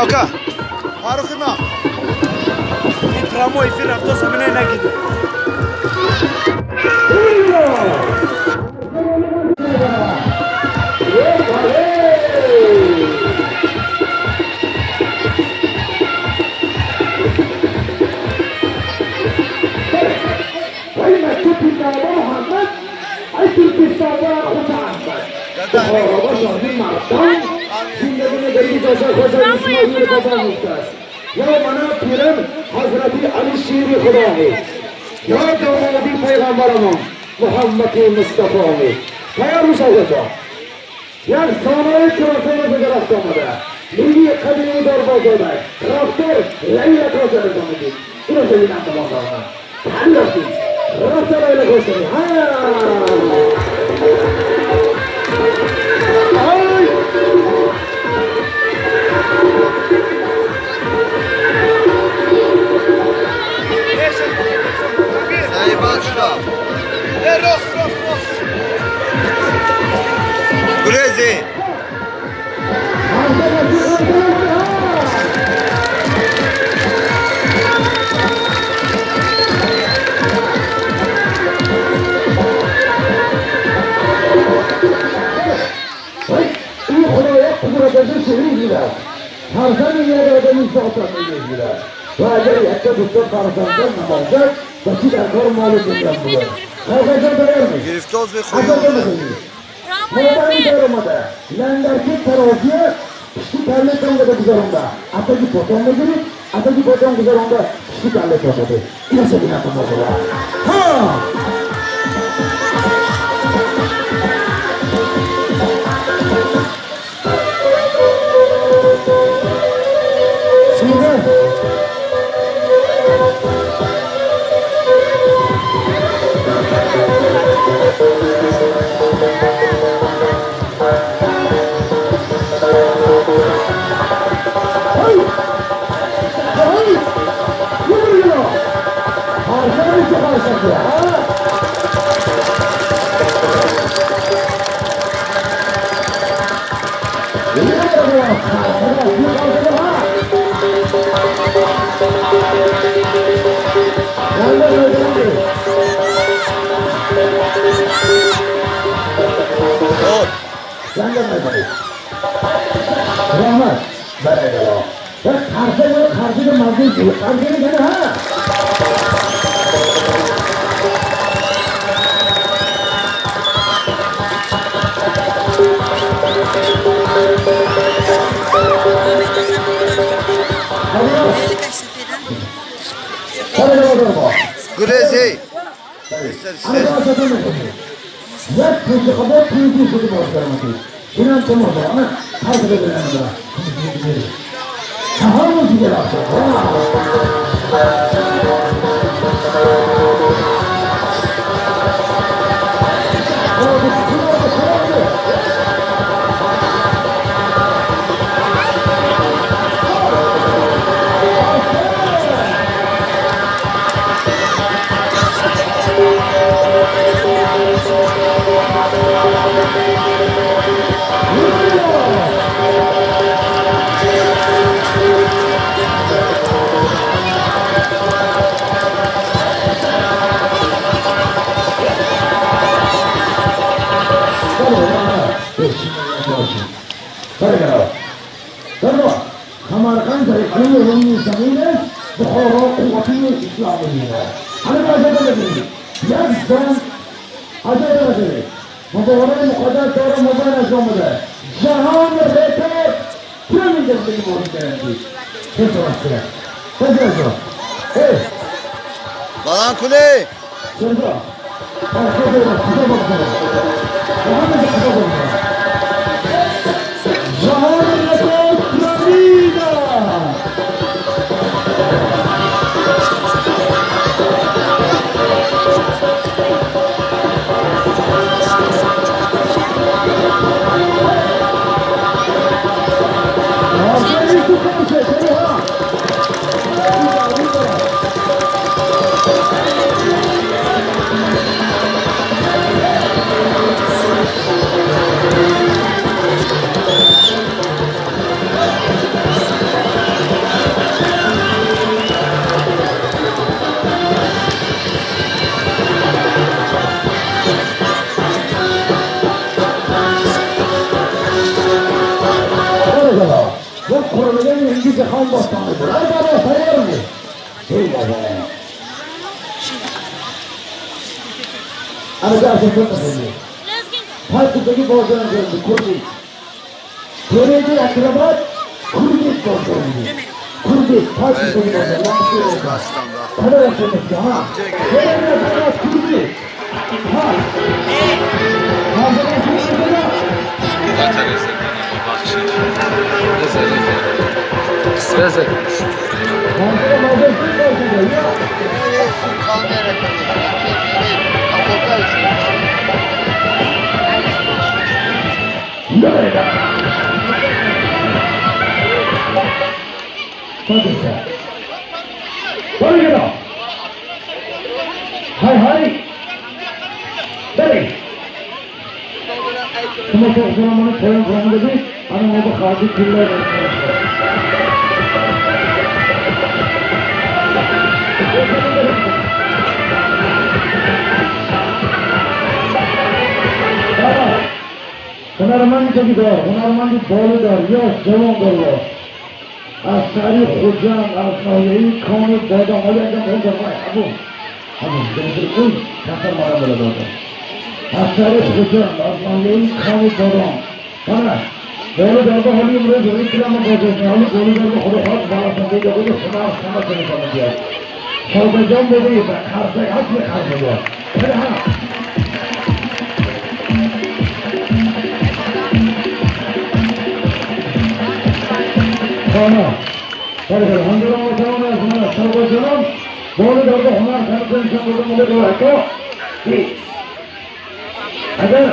Aka, Farruxima. این прямой эфир рафто замина нагиди. یا منا پیرم حضرت علی شیر خدا ہے یا دامادی پیغمبرمان محمد مصطفی ہے تیار بشو یک سانای کراسان گرفت آمده لیلی قدیمی دروازه رفتار لیل کراسان آمده اینو ببینم تمام دارم تنگاشی رفتار لیل کراسان ها Gurezi. این خدای قدرت شهری فرزند یک آدمی ساختن میگیره و اگر یک دوتا فرزندان نباشد و چی در کار مال دنیا بوده خواهشان تیار میشه گرفتاز به موبایل در اومده لنگرکی ترازیه پشتی کله تان بده گذارونده اتاگی پتون بگیرید اتاگی پتون گذارونده پشتی کله تان بده اینو سبینه تان باشده ها رحمت برای الله خرجه خرجه مردم خرجه میگه ها گریزی. یک انتخابات پیروزی شده باز درآمدید اینم تو مردم هر کجا برم چهار دیگه رفته سمرقند اقلیم رومی زمین است، بخارا قوتی اسلامی است. همه عجب ببینید یک زن عجب ببینید مبارک مقدس داره مبارک انجام بده جهان رکورد همین زندگی مورد کردید. چه سرعته؟ چه سرعته؟ Balan kule. چرا؟ جهان رکورد پرامیدا. که جهان باستان بود. ای بابا تیار می. ای بابا. انا جالس اتفرج. Parkdagi bozorni ko'rdik. Ko'rdik akrobat, ko'rdik bozorni. Ko'rdik parkdagi bozorni. Ha. Ko'rdik. Ha. Hay hay. Beri. Şuma çok zamanı koyun koyun dedi. Hani orada hacı küller var. Hunarmand dor, hunarmand bolidor, yosh javon bor. Az shahri Xo'jand, az noyai Koni Bodom olgan bo'lgan bu. Hamma qo'y, kasal bola bo'ladi. Az shahri Xo'jand, az noyai Koni Bodom. Mana bolidorda hali imro'z reklama bozorni, hali bolidorda xudo xoh bolasini deydi, hunar hammasini qiladi. Sovdajon bo'ldi, qarsak asli qarsak. Ha. Agar